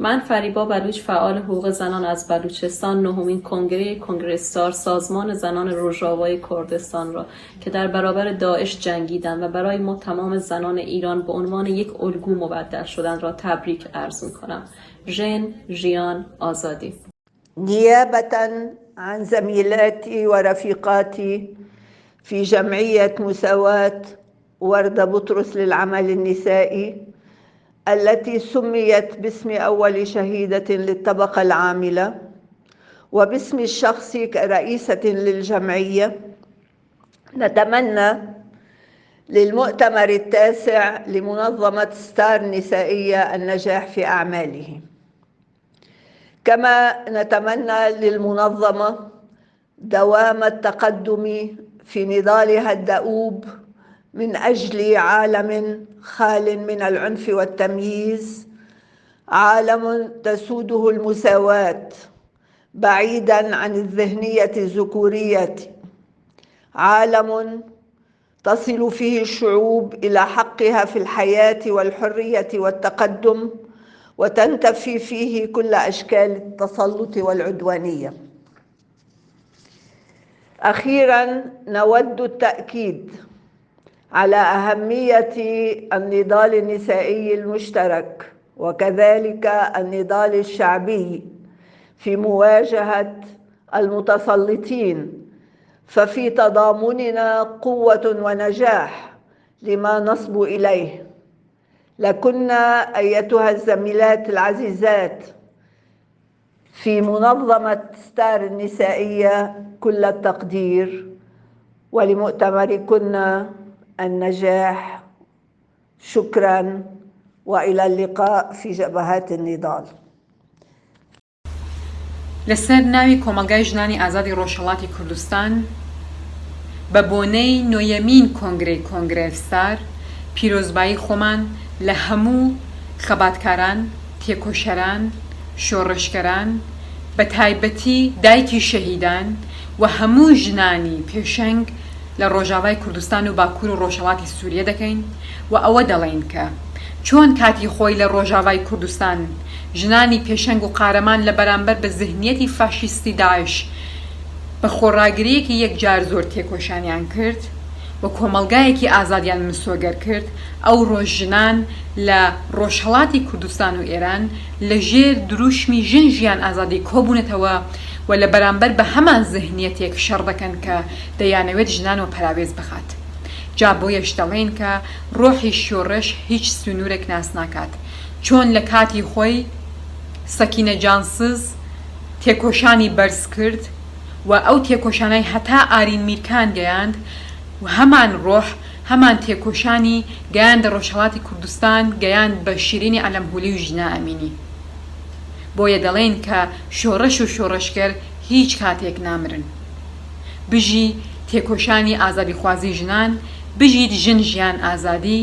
من فریبا بلوچ فعال حقوق زنان از بلوچستان نهمین کنگره کنگره ستار سازمان زنان روژاوای کردستان را که در برابر داعش جنگیدند و برای ما تمام زنان ایران به عنوان یک الگو مبدل شدند را تبریک عرض می کنم. ژن ژیان آزادی. نيابة عن زميلاتي ورفيقاتي في جمعية مساواة وردة بطرس للعمل النسائي التي سميت باسم أول شهيدة للطبقة العاملة وباسمي الشخصي كرئيسة للجمعية نتمنى للمؤتمر التاسع لمنظمة ستار النسائية النجاح في أعماله. كما نتمنى للمنظمة دوام التقدم في نضالها الدؤوب من أجل عالم خال من العنف والتمييز، عالم تسوده المساواة بعيدا عن الذهنية الذكورية، عالم تصل فيه الشعوب إلى حقها في الحياة والحرية والتقدم، وتنتفي فيه كل أشكال التسلط والعدوانية. أخيرا نود التأكيد على أهمية النضال النسائي المشترك وكذلك النضال الشعبي في مواجهة المتسلطين، ففي تضامننا قوة ونجاح لما نصبو إليه. لكنا أيتها الزميلات العزيزات في منظمة ستار النسائية كل التقدير، ولمؤتمركن النجاح. شكرا وإلى اللقاء في جبهات النضال. لەسەر ناوی کۆمەڵگای ژنانی ئازادی ڕۆژهەڵاتی کوردستان بە بۆنەی نۆیەمین کۆنگرەی کۆنگرە ستار پیرۆزبایی خۆمان لە هەموو خەباتکاران، تێکۆشەران، شۆڕشگەران، بە تایبەتی دایکی شەهیدان و هەموو ژنانی پێشەنگ لە ڕۆژاڤای کوردستان و باکوور و ڕۆژهەڵاتی سووریە دەکەین و ئەوە دەڵێین کە چۆن کاتی خۆی لە ڕۆژاڤای کوردستان ژنانی پێشەنگ و قارەمان لە بەرامبەر بە زهنیەتی فاشیستی داعش بە خۆڕاگرییەکی یەکجار زۆر تێکۆشانیان کرد و کۆمەڵگایەکی ئازادیان مسۆگەر کرد، ئەوڕۆ ژنان لە ڕۆژهەڵاتی کوردستان و ئێران لە ژێر دروشمی ژن ژیان ئازادی کۆبوونەتەوە و لە بەرامبەر بە هەمان زهنیەتێک شەڕ دەکەن کە دەیانەوێت ژنان وە پەراوێز بخات. جا بۆیەش دەڵێین کە ڕۆحی شۆڕش هیچ سنوورێک ناس ناکات. چۆن لە کاتی خۆی سەکینە جانسز تێکۆشانی بەرز کرد و ئەو تێکۆشانەی هەتا ئارین میرکان گەیاند و هەمان ڕۆح هەمان تێکۆشانی گەیاندە ڕۆژهەڵاتی کوردستان گەیاند بە شیرینی عەلەمهولی و ژینا ئەمینی. بۆیە دەڵێین کە شۆڕش و شۆڕشگەر هیچ کاتێک نامرن. بژی تێکۆشانی ئازادیخوازی ژنان، بژیت ژن ژیان ئازادی،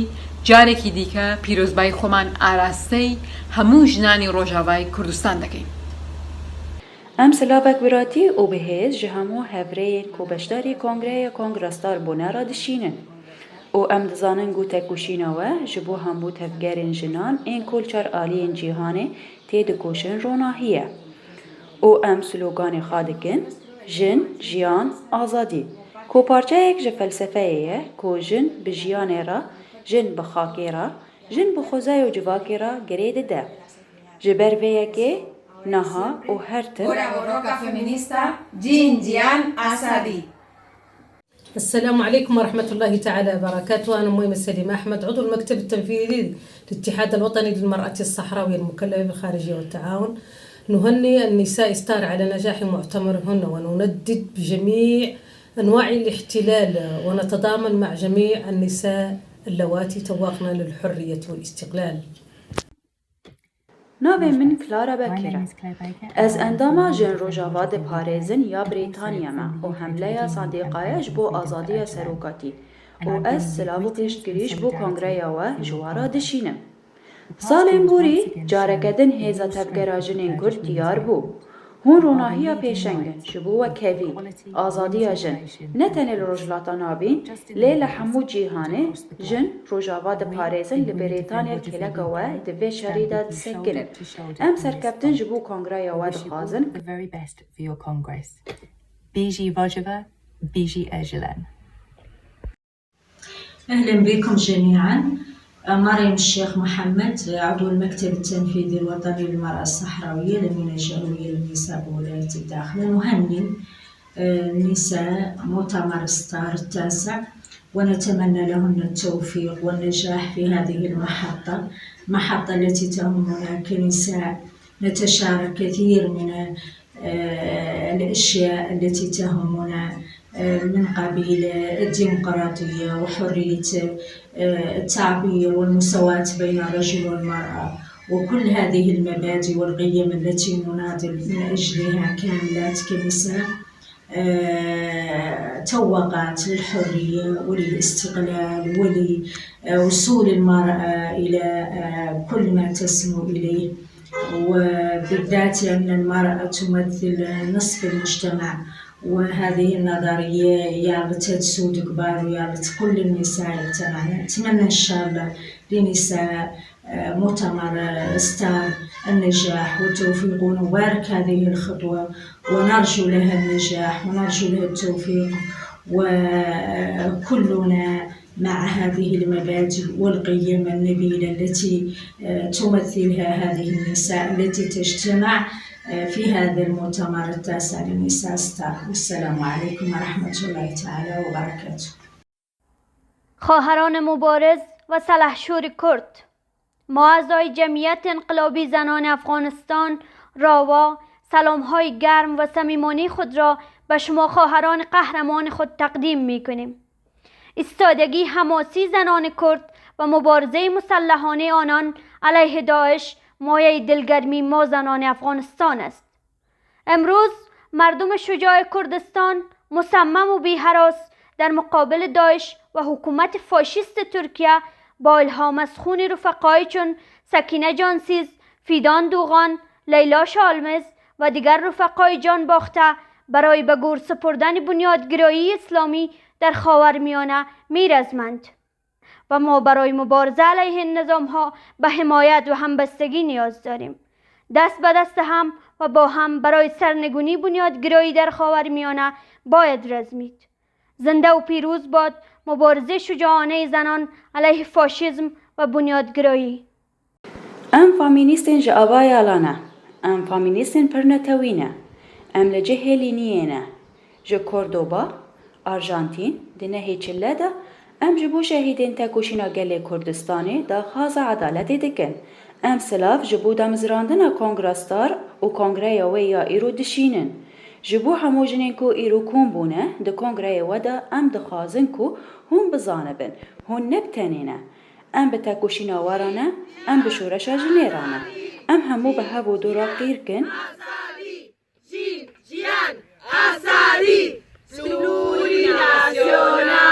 جارێکی دیکە پیرۆزبایی خۆمان ئاراستەی هەموو ژنانی ڕۆژاڤای کوردستان دەکەین. Em silavek biratî û bihêz ji hemû hevrêyên ku beşdarî Kongreya Kongra Star bûne re dişînin û em dizanin ku tekoşîna we ji bo hemû tevgerên jinan ên ku li çar aliyên cîhanê têdikoşin ronahî ye û em sloganê xwe dikin, Jin, Jiyan, Azadî ku parçeyek ji felsefeyê ye ku jin bi jiyanê re, jin bi xakê re, jin bi xwezayê û civakê re girê dide. Ji ber vê yekê niha û her tim. السلام عليكم ورحمة الله تعالى وبركاته. أنا ميمة سليمة أحمد، عضو المكتب التنفيذي للاتحاد الوطني للمرأة الصحراوية المكلفة بالخارجية والتعاون. نهني النساء ستار على نجاح مؤتمرهن ونندد بجميع أنواع الاحتلال ونتضامن مع جميع النساء اللواتي تواقن للحرية والاستقلال. Navê min Clara Becker e. Ez endama Jin Rojava Diparêzin ya Brîtanya me û hemleya Sandîqaya ji bo Azadiya Serokatî û ez silav û piştgirî ji bo kongreya we ji we re dişînim. Salên borî careke din hêza tevgera jinên Kurd diyar bû. Hûn ronahiya pêşeng in ji bo wekhevî, azadiya jin, ne tenê li Rojhilata Navîn lê li hemû cîhanê jin Rojava diparêzin li Brîtanya kêleka we di vê şerî de disekinin. Em serkeftin ji bo kongreya we dixwazin. أهلا بكم جميعا. مريم الشيخ محمد، عضو المكتب التنفيذي الوطني للمرأة الصحراوية الأمينة الجهوية للنساء بولاية الداخلة. نهنئ نساء مؤتمر ستار التاسع ونتمنى لهن التوفيق والنجاح في هذه المحطة، المحطة التي تهمنا كنساء نتشارك كثير من الأشياء التي تهمنا من قبيل الديمقراطية وحرية التعبير والمساواة بين الرجل والمرأة وكل هذه المبادئ والقيم التي نناضل من أجلها كاملات كنساء توقات للحرية وللاستقلال ولوصول المرأة إلى كل ما تسمو إليه، وبالذات أن المرأة تمثل نصف المجتمع، وهذه النظرية يالت تسود كبار ويالت كل النساء يجتمعنا. نتمنى إن شاء الله لنساء مؤتمر ستار النجاح والتوفيق، ونبارك هذه الخطوة ونرجو لها النجاح ونرجو لها التوفيق، وكلنا مع هذه المبادئ والقيم النبيلة التي تمثلها هذه النساء التي تجتمع في هذا المؤتمر التاسع للنساء ستار. والسلام عليكم ورحمة الله تعالى وبركاته. خواهران مبارز و سلحشور کرد، ما اعضای جمعیت انقلابی زنان افغانستان راوا سلام های گرم و صمیمانه خود را به شما خواهران قهرمان خود تقدیم می کنیم. ایستادگی حماسی زنان کرد و مبارزه مسلحانه آنان علیه داعش مایه دلگرمی ما زنان افغانستان است. امروز مردم شجاع کردستان مصمم و بی‌هراس در مقابل داعش و حکومت فاشیست ترکیه با الهام از خون رفقای چون سکینه جانسیز، فیدان دوغان، لیلا شالمز و دیگر رفقای جان باخته برای به گور سپردن بنیادگرایی اسلامی در خاورمیانه میرزمند و ما برای مبارزه علیه نظام ها به حمایت و همبستگی نیاز داریم. دست به دست هم و با هم برای سرنگونی بنیادگرایی در خاورمیانه باید رزمید. زنده و پیروز باد مبارزه شجاعانه زنان علیه فاشیسم و بنیادگرایی. Em famînîstên ji Abya ne. Em famînîstên pirnetewî ne. Em li cihê lîniyê ne. Ji Kordoba, Arjantîn di nehê çile de em ji bo şehîdên tekoşîna gelê Kurdistanê daxwaza edaletê dikin. Em silav ji bo damezrandina Kongra Star û kongreya wê ya îro dişînin. Ji bo hemû jinên ku îro kom bûne di kongreyê we de em dixwazin ku hûn bizanibin, hûn ne bi tenê ne. Em bi tekoşîna we re ne, em bi şoreşa jinê re ne. Em hemû bi hev û dû re qîr kin. Jin, jiyan, azadî, plurinasyonalîzm.